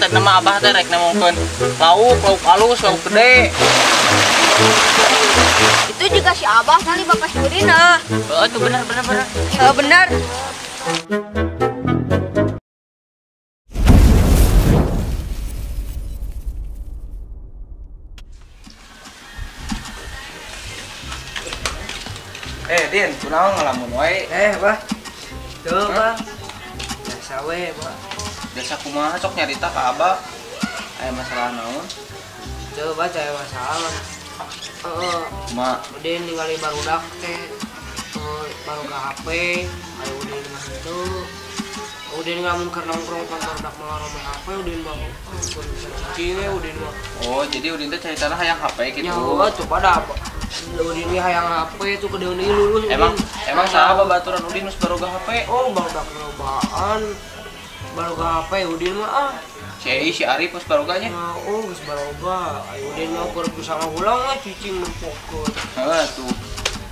tadi nama abah teh rek nemongkeun lauk, lauk alus, lauk gede. Itu juga si abah kali bapak si Udin ah. Heeh, tuh benar benar benar. Heeh, benar. Din, kunaon ngalamun wae? Bah. Tuh, Bang. Biasa we, Bah. Biasa kumaha sok nyarita ka Abah? Aya masalah naon? Tuh, Bah, aya masalah. Heeh. Ma, Udin ningali barudak teh. Baru ka HP, aya Udin mah henteu. Udin ngalamun keur nongkrong kan barudak malah rame HP, Udin mah cicing we Udin mah. Oh, jadi Udin teh caritana hayang HP gitu. Ya, coba dah. Udin ge hayang HP tuh kedeun deui lulus. Emang saha babaturan Udin geus baroga HP? Oh, barudak barobaan. Baroga HP Udin mah ah. Si Ei, si Arif geus baroga nya? Nah, oh geus baroga. Ayo Udin mah keur bisa ngahulang we cicing nempokeun. Heeh tuh.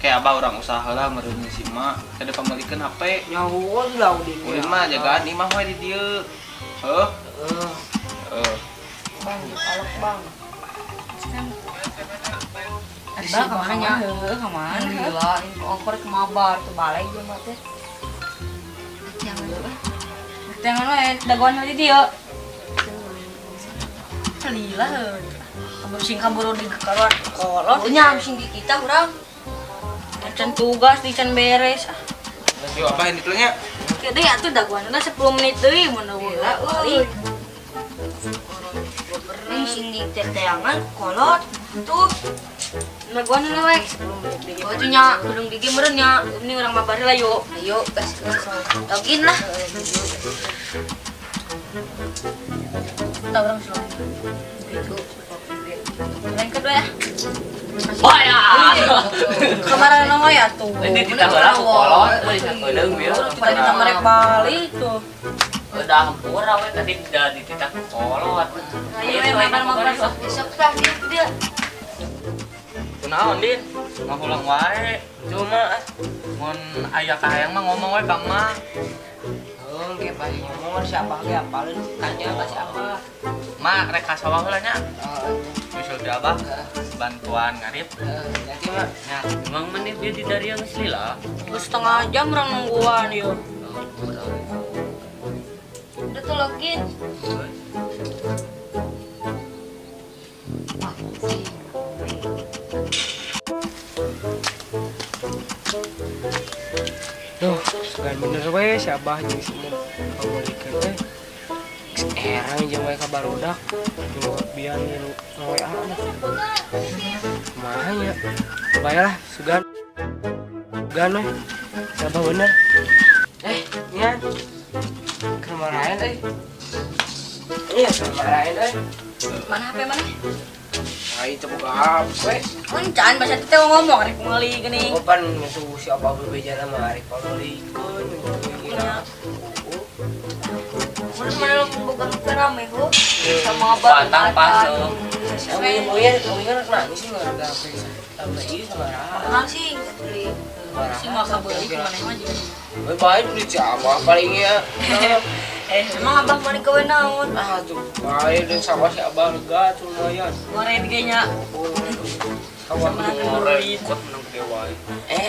Kayak abah urang usaha lah meureun si emak kada pamilikeun HP. Nyaho lah Udin. Udin mah jagaan imah we di dieu. Heuh. Heeh. Heeh. Bang, alok bang. Bang, kemana nya? Heuh, kemana? Gila, ongkor ke mabar tuh balai jeung mah teh. Jangan we. Jangan we, dagoan aja dia. Lila heuh. Kabur sing kabur di kaluar kolot. Nya sing di kita urang. Can tugas di can beres ah. Yuk abah ini nya. Kieu deui atuh dagoan 10 menit deui mun gila euy. Ini sing di teteangan kolot tuh. Dagoan heula we 10 menit deui. Oh nya kudu gigi meureun nya. Ini urang mabar heula yuk. Ayo gas login lah. Kita urang slow. Gitu. Lain kedua ya. Wah ya. Kemarin nama ya tuh. Ini tidak heula kolot, euy sakedeung bieu. Pada kita merek balik tuh. Udah hampura we tadi udah dititah kolot. Ayo mabar mabar besok tah dia. Kunaon Din? Ngahulang wae. Cuma mun aya kahayang mah ngomong we ka emak. Heuh, ge bari ngomong siapa ge apaleun tanya ka siapa. Mak rek ka sawah heula nya. Nyusul di abah bantuan ngarip. Nanti mak. Nya, emang maneh dia di daria geus lila? Geus setengah jam urang nungguan ieu. Udah tuh login. Duh, sugan bener we si abah jeung si Mun pamulikeun teh. Erang jeung we ka barudak jeung bian ngilu nge-WA dah. Kumaha nya? Bae lah sugan. Sugan we. Si abah bener. Nya. Keur marahin euy. Iya, keur marahin euy. Mana HP mana? Ai teu boga HP. Encan bahasa teh ngomong rek meuli geuning. Oh pan ngasuh si abah bebeja mah rek pameulikeun kira. Mun mana boga HP rame ho. Sama abah. Batang pas. Uyan uyan nangis sih gara-gara HP. Tambah ieu sabaraha. Mahal sih beli. Si mah kabeuli maneh mah juga. We bae duit si abah paling ya. Emang abah balik gawe naon? Ah tuh, bae deui sawah si abah lega tuh lumayan. Ngoren ge nya. Sawah ngoren ikut menang gede wae.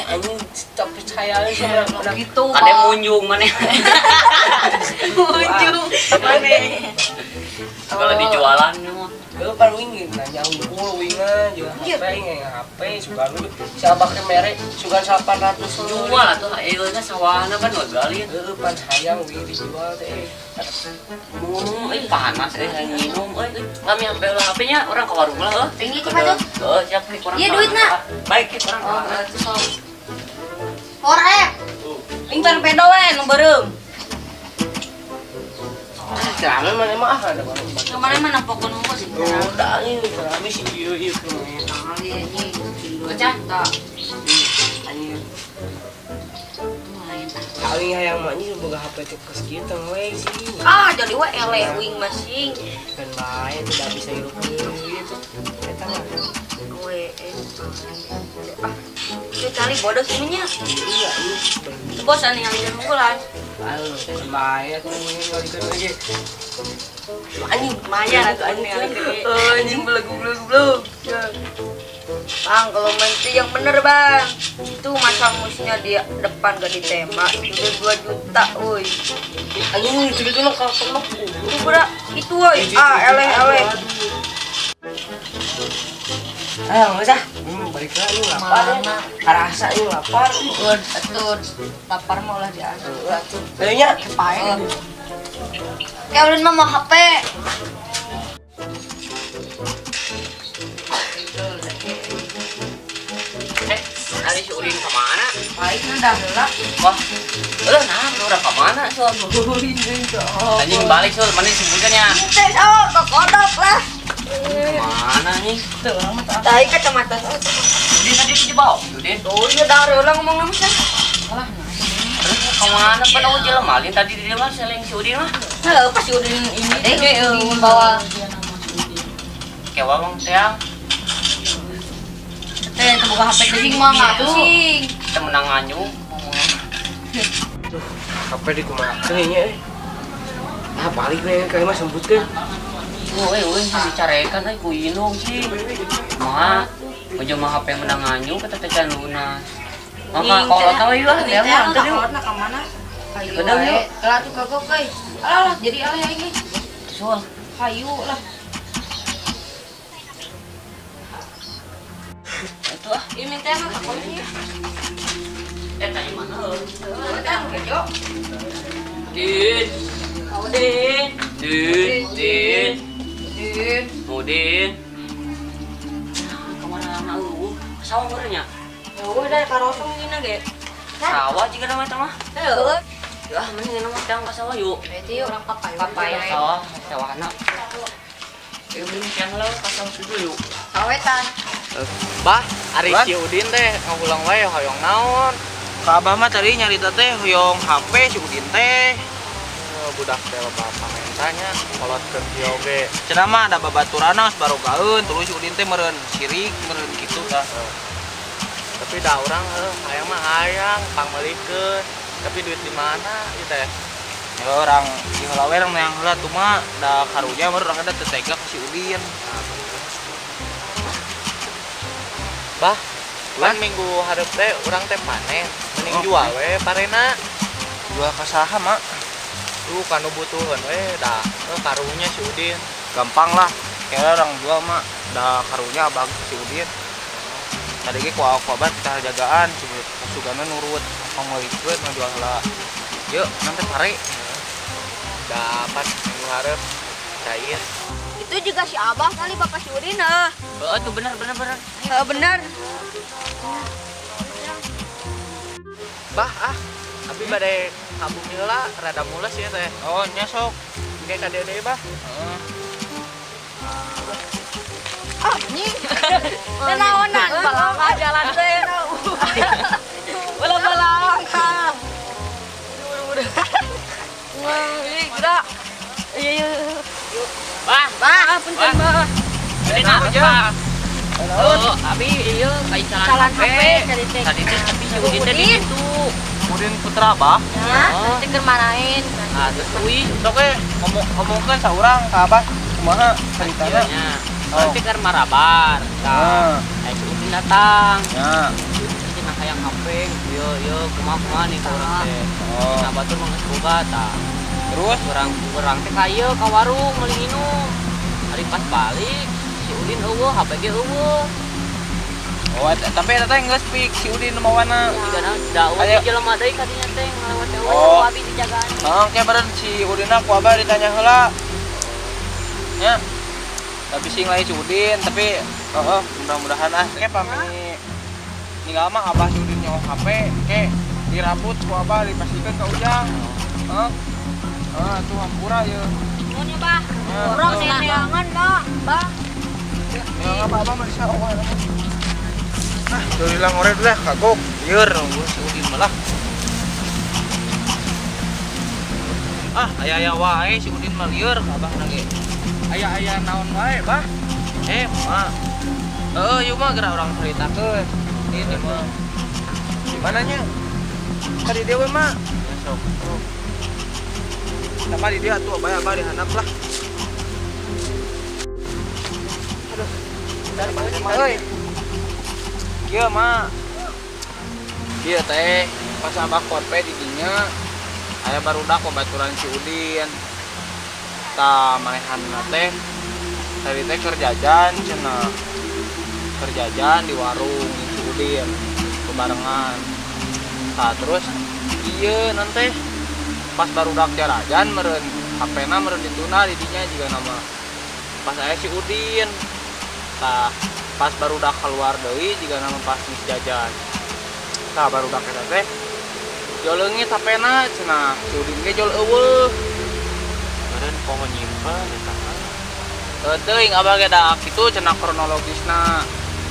Anjing tak percaya sama gitu. Kade munjung maneh. Munjung maneh. Kalau dijualan mah. Heuh pan wing nanya unggul wing jeung HP HP sugan si abah ke mere sugan 800 jual atuh ayeuna sawahna pan legalin. Heuh pan hayang wing dijual teh. Euy panas euy hayang minum euy. Kami HP lah HP-nya urang ke warung lah heuh. Tinggi cepat tuh. Heuh siap ke urang. Iya duitna. Baik ke urang. Oh, sok. Horek. Ing torpedo we nu beureum. Cerame mana mah ada warung. Kemarin mana pokok nunggu sih. Udah ini cerame sih ieu ieu kumaha. Anjing. Pecah tak? Anjing. Aing hayang mah anjing boga HP teh kos kieu teh we sih. Ah, jadi we eleh wing masing. Kan bae tidak bisa hirup gitu. Eta mah. We ah. Itu kali bodoh semuanya. Iya, iya. Bosan yang unggulan. Aduh, lumayan tuh ngalikeun lagi. Anjing lumayan atuh anjing anjing belegu-belegu. Bang, kalau main itu yang bener, Bang. Itu masa musuhnya di depan gak ditembak, itu udah 2 juta, woi. Anjing segitu mah kalau itu berak itu, woi. Ah, eleh eleh. Ah, enggak sah. Balik lagi lapar. Karasa ieu lapar. Atuh, lapar mah ulah diasup. Atuh. Kayaknya pae. Kayak ulun mah mau HP. Ari si Udin ke mana? Baik udah heula. Wah. Eueuh nah, urang ka mana soal anjing balik soal mana sebutkan ya? Teh sok kokodok lah. Mana nih? Teu urang mah tai kacamata. Udin tadi dibawa. Udin. Oh iya dah heula ngomong nama sih. Alah. Terus ka mana pada jelema malin tadi di mah seleng si Udin mah. Heuh pas si Udin ini teh bawa. Kewa bang teang. Teh teu boga HP deui mah enggak pusing. Teu menang nganyu. Tuh, HP dikumahakeun nya euy. Ah balik we ka imah sembutkeun. Euy euy dicarekan euy ku indung sih. Mah, ujung mah HP menang nganyu kata teh can lunas. Maka kolot we lah, dia mah teu yuk. Kolotna ka mana? Hayu yuk. Telah tuh kagok euy. Alah jadi aleh aing. Sual. Hayu lah. Itu ah. Ini minta mah kakolnya. Tanya mana heuh? Teh kejo. Din. Udin. Din, Din. Din. Udin. Kemana na eueuh? Sawah meureun nya? Eueuh da karosong ngina ge. Sawah jiga mah eta mah. Heueuh. Ah, mending mah tang ka sawah yuk. Berarti yuk urang papaya. Sawah, sawahna. Yuk mending tang lah ka sawah dulu yuk. Sawetan. Bah, ari si Udin teh ngahulang wae hoyong naon? Ka abah mah tadi nyarita teh hoyong HP si Udin teh. Budak teh loba pamentanya kolotkeun kieu oge. Cenah mah ada babaturana geus barogaeun terus si Udin teh meureun sirik meureun kitu tah. Tapi da urang hayang mah hayang pangmeulikeun. Tapi duit di mana ieu teh? Ya urang di heula we urang neang heula tuh mah da karunya meureun urang teh tega ka si Udin. Bah, kan minggu hareup teh urang teh panen, mending jual we parena. Jual ka saha, Mak? Duh, kanu butuheun we da karunya si Udin. Gampang lah, kayaknya orang jual mah da karunya abang si Udin. Tadi ge ku abah kita jagaan, sugana nurut pangmeulikeun ngajual heula. Yeuh, nanti pare. Dapat minggu hareup cair. Itu juga si abah kali bapak si Udin heuh. Heeh tuh benar benar benar. Heeh benar. Bah ah, abi bade ka bumi heula rada mules ya teh. Oh, nya sok. Engke ka dieu deui bah. Heeh. Ah, anjing. Naonan balangka jalan teh. Ulah balangka. Wah, ih gerak. Iya iya. Bah, bah, punten bah. Nah, bah. Oh, abi ieu ka calan HP tadi teh tapi si Udin teh di situ. Udin putra abah. Ya, teh keur marahin. Ah, terus uih sok we ngomongkeun saurang ka abah kumaha caritana. Oh, teh keur marabar. Tah, aya si Udin datang. Ya. Cenah hayang HP, ieu ieu kumaha-kumaha nih ka urang teh. Oh. Cenah batur mah geus boga tah. Terus urang teh ka ieu ka warung meuli nginum. Ari pas balik si Udin eueuh, HP ge eueuh. Oh, tapi eta teh geus pik si Udin mawana. Jigana da eueuh jelema deui ka dinya teh ngalewat teh eueuh ku abi dijagaan. Heeh, ke beureun si Udinna ku abah ditanya heula. Nya. Tapi sing lain si Udin, tapi heeh mudah-mudahan ah ke pami ninggal mah abah si Udin nyawa HP ke dirabut ku abah dipastikeun ka Ujang. Heeh. Heeh, tuh hampura ieu. Nuhun ya, Bah. Urang neangan, Bah. Bah. Ya apa abah mah bisa oh. Ah, dari lang oret lah kagok. Lieur nunggu si Udin malah. Ah, aya-aya wae si Udin mah lieur ka abah ge. Aya-aya naon wae, Bah? Mah. Heeh, ieu mah geura urang caritakeun. Ini mah. Di mananya? Tadi dewe mah. Ya sok. Sama di dia tuh abah abah dihandap lah. Aduh. Dari euy. Kieu mah. Kieu teh pas abah korpe di dinya aya barudak babaturan si Udin. Tah manehanna teh tadi teh keur jajan cenah. Keur jajan di warung si Udin bebarengan. Tah terus ieu nanti pas barudak jarajan meureun HP-na meureun dituna di dinya juga nama. Pas aya si Udin. Tah pas barudak keluar deui juga nama pas geus jajan. Tah barudak eta teh jol leungit HP-na cenah si Udin ge jol eueuh. Meureun poho nyimpen eta mah. Teuing abah ge da kitu cenah kronologisna.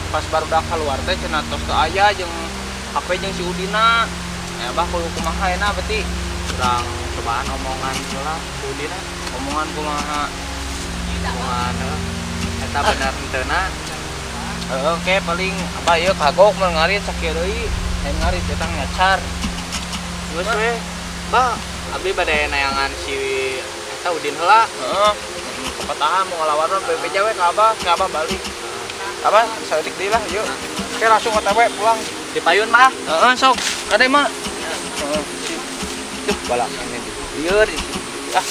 Pas barudak keluar teh cenah tos teu aya jeung HP jeung si Udina. Ya abah kudu kumaha enak berarti urang cobaan omongan heula si Udina. Omongan kumaha? Omongan eta bener henteu na. Heeh, oke paling abah ieu kagok mun ngarit sakieu deui. Lain ngarit eta nyacar. Geus we. Bah, abdi bade nayangan si eta Udin heula. Heeh. Kepatahan mau ngelawan mah BPJ we ka abah, ka abah balik. Abah saeutik deui lah yuk. Oke langsung OTW pulang. Di payun mah. Heeh, sok. Kade mah. Heeh, sip. Duh, balak ini lieur. Ah.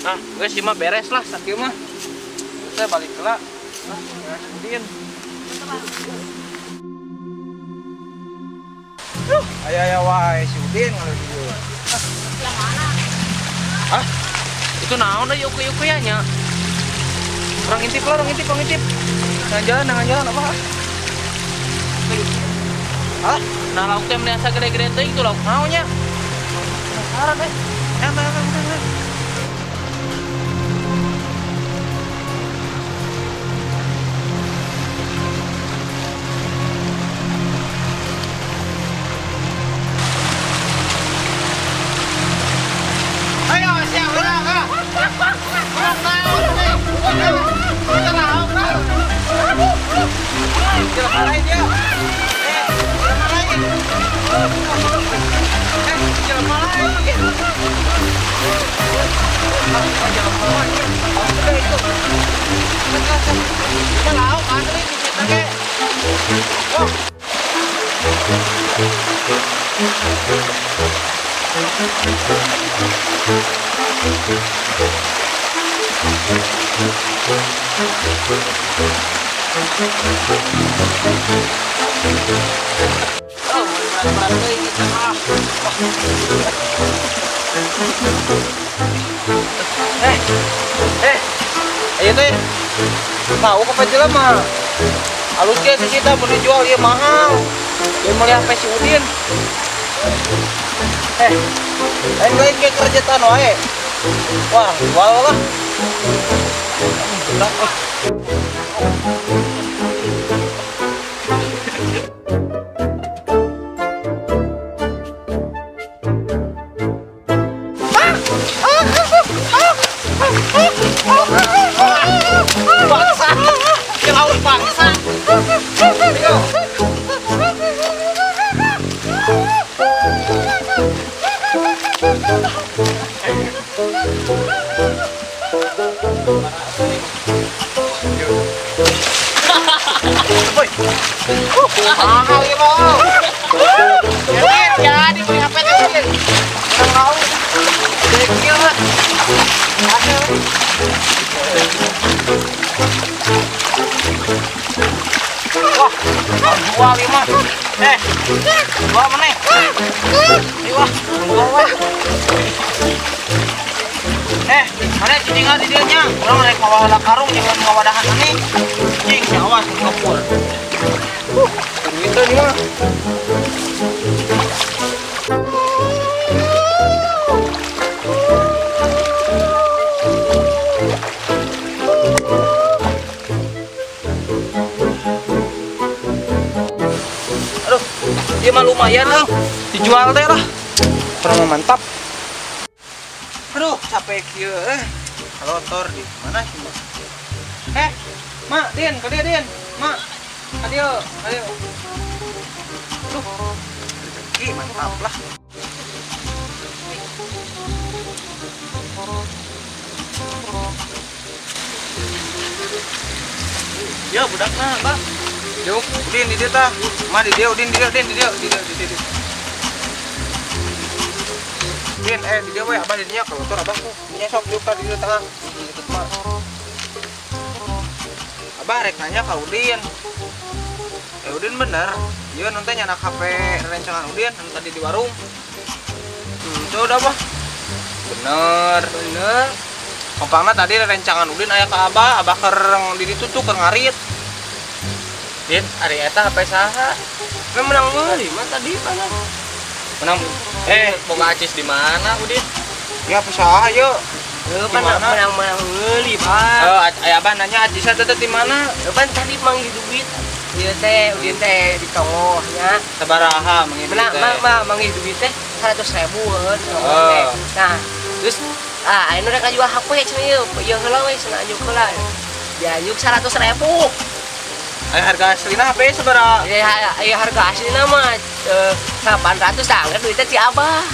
Ah, geus ieu mah beres lah sakieu mah. Saya balik heula. Ah, Udin. Duh, aya-aya wae si Udin ngalir dieu. Yang mana? Ah, itu naon deui uku-ukuya nya? Orang intip lah, orang intip, orang intip. Jangan jalan apa? Ah, nah lauk teh meni asa gede-gede teuing itu lauk naon nya? Penasaran eh. Eh. Ayo siap urang ah. Urang naon teh? Kita lauk naon? Jelema lain ya. Jelema lain. Jelema lain. Jelema lain. Udah itu. Kita lauk asli di situ ge. Wah. Oh, berat-berat deui kita mah. Eh. Ayo teh. Tahu ka jelema. Alus ge si kita mun dijual ieu mahal. Ieu meuli HP si Udin. Lain lain ke kerjaan wae. Wah, jual lah. Bangsa, jauh bangsa. Ayo. Mahal ya mau. Jadi beli HP teh. Urang mau. Dekil lah. Wah, jual ieu mah. Jual maneh. Ayo wah, jual weh. Mana tinggal di dieu nya. Urang rek mawa karung jeung ngawadahan aneh. Cing, awas ngepul. Duit nih mah. Aduh, dia mah lumayan lah. Dijual teh lah. Kurang mantap. Aduh, capek kieu eh. Kalotor di mana sih, Mak? Mak, Din, ka dieu, Din. Mak. Ka dieu, ka dieu. Aduh, rezeki mantap lah. Ya budakna, Bah. Juk, Udin di dieu tah. Mah di dieu, Udin di dieu, Udin di dieu, di dieu, di dieu. Udin, di dieu we, Abah di dinya kalau motor Abah tuh. Nya sok diuk ka di dieu tengah. Deket mah. Abah rek nanya ka Udin. Udin bener. Ieu nu teh nyanak HP rencangan Udin anu tadi di warung. Itu udah Abah. Bener. Bener. Kompangna tadi rencangan Udin aya ka Abah, Abah keur di ditu tuh keur ngarit. Din, ari eta HP saha? Kan menang meuli mah tadi mana? Menang. Boga acis di mana, Udin? Ya HP saha yeuh? Heuh, pan menang meuli, Bah. Heuh, aya Abah nanya acisna teh di mana? Heuh, pan tadi manggih duit. Ieu teh Udin teh di tonggoh nya. Sabaraha manggih duit teh? Menang manggih duit teh 100.000 heuh di tonggoh teh. Nah, terus ayeuna rek ngajual HP cenah ieu, ieu heula we cenah anjuk heula. Dianjuk 100.000. Aya harga aslina HP sabaraha? Ya, harga aslina mah 800 tah, duitnya ti Abah.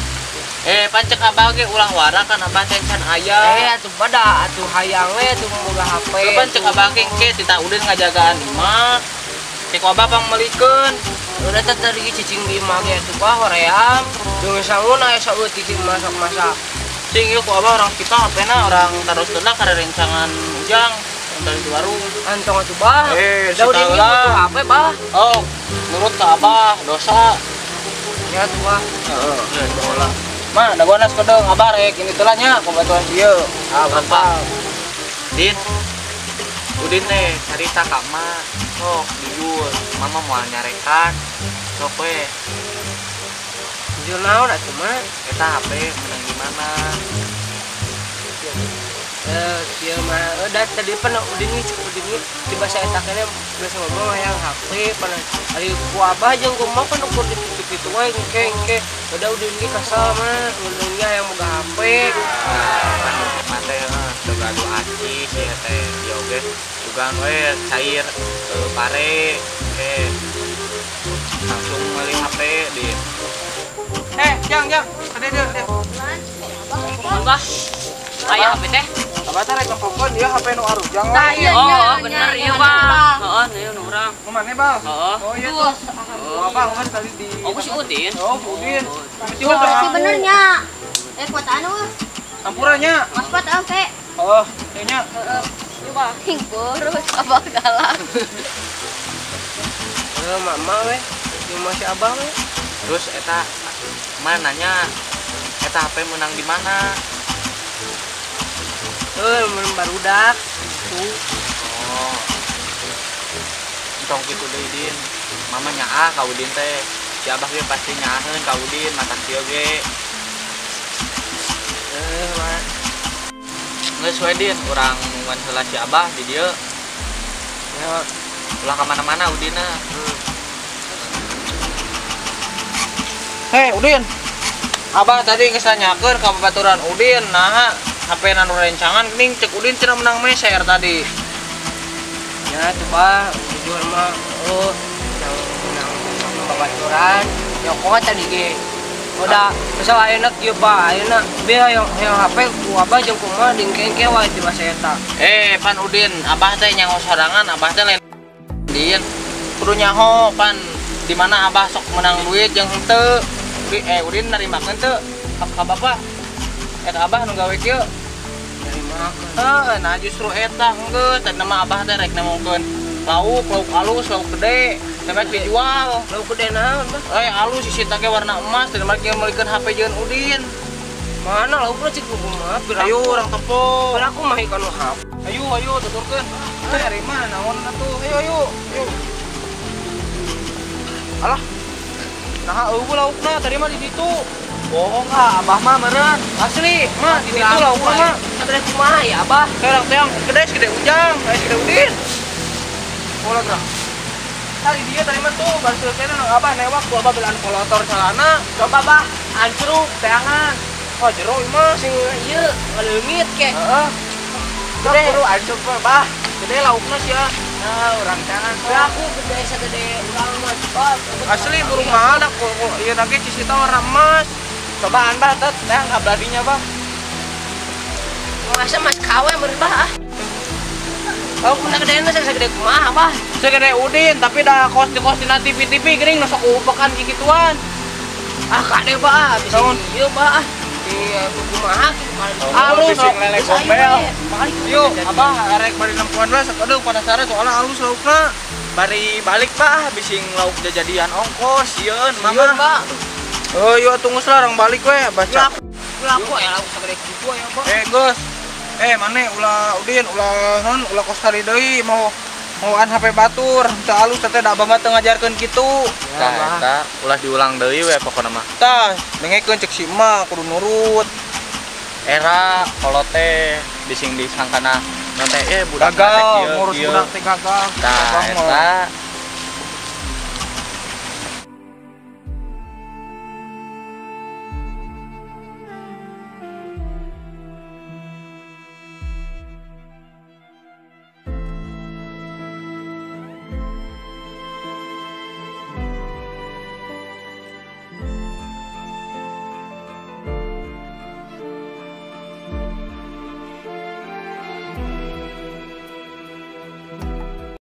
Pan cek Abah ge ulah wara kan Abah teh can aya. Atuh pada atuh hayang we atuh boga HP. Pan cek Abah ge engke tita Udin ngajagaan imah. Cek Abah pangmeulikeun. Udah teh tadi cicing di imah ge atuh bah hoream. Jeung sangun aya saeutik masak-masak. Cing ieu ku Abah orang kita HP-na orang taroskeunna ka rencangan Ujang. Dari di warung. Antong atuh bah. Da Udin ge butuh HP bah. Oh, nurut ka Abah, dosa. Ya atuh bah. Heeh, bola. Mah, da gua nas kedeung Abah rek ini teh nya pembatuan ieu. Ah, bapak. Din. Udin teh carita ka emak. Sok jujur, mama moal nyarekan. Sok we. Jujur naon atuh mah? Eta HP menang di mana? Kieu mah udah tadi pan Udin ge cek Udin ge di basa eta keneh geus ngomong hayang HP pan ari ku Abah jeung kumaha pan ukur dikitu-kitu wae engke udah Udin ge kesel mah Udin ge hayang boga HP. Nah, pan teh teu gaduh acis ieu teh ieu oge sugan we cair pare ke langsung meuli HP di. Jang, jang. Ade deui, ade. Abah. Aya HP teh. Abah teh rek nelfon ieu HP nu arujang. Tah ieu. Oh, bener ieu, Bah. Heeh, ieu nu urang. Nu maneh, Bah? Heeh. Oh iya tuh. Oh, Abah kan tadi di Oh, si Udin. Oh, si Udin. Tuh, bener nya. Kuat anu. Ampurannya. Maspat oke. Oh, ieu nya. Heeh. Coba boros Abah galak. Mama we, jeung masih Abah we. Terus eta mah nanya eta HP menang di mana? Menang barudak gitu. Oh. Entong kitu deui Din. Mama nyaah ka Udin teh. Si Abah ge pasti nyaaheun ka Udin matak kieu ge. Mah. Geus we Din, urang nungguan heula si Abah di dieu. Ya, ulah ka mana-mana Udinna. Hei, Udin. Abah tadi geus nanyakeun ka babaturan Udin, naha HP na nu rencangan geuning cek Udin cenah menang meser tadi. Ya tuh bah, jujur mah menang babaturan. Nyokong tadi ge. Udah, misal ayeuna kieu bah, ayeuna be hayang HP ku Abah jeung kumaha dingkengke wae di basa eta. Pan Udin, Abah teh nyaho sorangan, Abah teh lain Udin. Kudu nyaho pan di mana Abah sok menang duit jeung henteu. Udin narimakeun teu ka Bapak. Eta Abah nu gawe kieu. Narimakeun. Heuh, nah justru eta enggeus tadi mah Abah teh rek nemukeun lauk, lauk alus, lauk gede, teh dijual. Lauk gede naon, Bah? Alus isina ge warna emas, teh mah meulikeun HP jeung Udin. Mana laukna cik kumaha? Ayo urang tepo. Aku mah ikan HP. Ayo, ayo tuturkeun. Ari mah naon atuh? Ayo, ayo. Ayo. Alah. Nah, eueuh laukna tadi mah di situ. Bohong ah, Abah mah meureun. Asli, mah di situ laukna mah. Tadi kumaha ya, Abah? Sekarang teang gede segede Ujang, segede Udin. Bola gerak. Tadi dia tadi mah tuh baru selesai Abah newak tuh Abah belaan kolotor celana. Coba Bah, ancruk teangan. Oh, jero ieu mah sing ieu ngaleungit ke. Heeh. Gede buru ancruk Bah. Gede laukna sia. Nah, urang teangan sok. Aku gede sagede urang mah coba. Asli burung mahal dah ieu lagi cisita warna emas. Cobaan Bah tet teang kabladinya Bah. Masa mas kawe meureun Bah ah. Lauk mana gedena sagede kumaha, Bah? Segede Udin, tapi dah kos di kos dina TV-TV geuning nu sok upekan kikituan. Ah, kade, Bah, bisa ieu, Bah. Di kumaha kitu Alus sok lele gombel. Yuk, Abah arek bari nempuan lah sakedeung penasaran soalna alus laukna. Bari balik, Bah, bising lauk jajadian ongkos sieun mama. Bah. Oh, yuk tunggu lah orang balik we baca. Laku ya lauk sagede kitu ya, Bah. Eh, geus. Eh, mane ulah Udin, ulah non, ulah kos hari deui mau mauan HP batur, teu alus teh da abah mah teu ngajarkeun kitu. Tah eta ulah diulang deui we pokona mah. Tah, dengekeun cek si emak kudu nurut. Era kolot teh bising disangkana non teh budak Gagal ngurus budak teh gagal. Tah Abah mah. eta